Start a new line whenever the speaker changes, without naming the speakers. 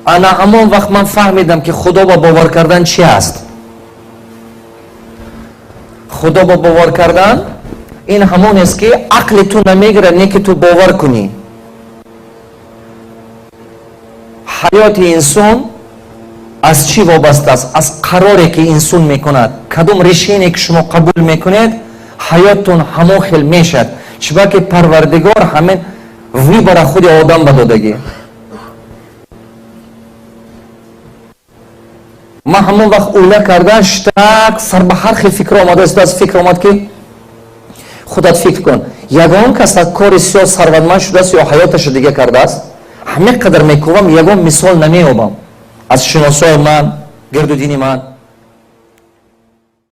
Ана ҳамон вақт ман фаҳмидам, ки Худо ба бовар кардан чи аст. Худо ба бовар кардан ин ҳамон аст, ки ақли ту намегирад, не ки ту бовар кунӣ. Ҳаёти инсон аз чӣ вобаста аст? Аз қароре, ки инсон мекунад. Кадом решение, ки шумо қабул мекунед, ҳаёттон ҳамон хел мешавад. Чунки Парвардигор ҳамин выбор а худи одам ба додагӣ. Ман ҳамон вақт ула карда штак сар ба ҳар хел фикр омада истодааст. Фикр омад, ки худат фикр кун: ягон кас аз кори сиёҳ сарватманд шудааст ё ҳаёташо дига кардааст? Ҳамин қадар мекувам, ягон мисол намеёбам аз шиносои ман, гирду дини ман.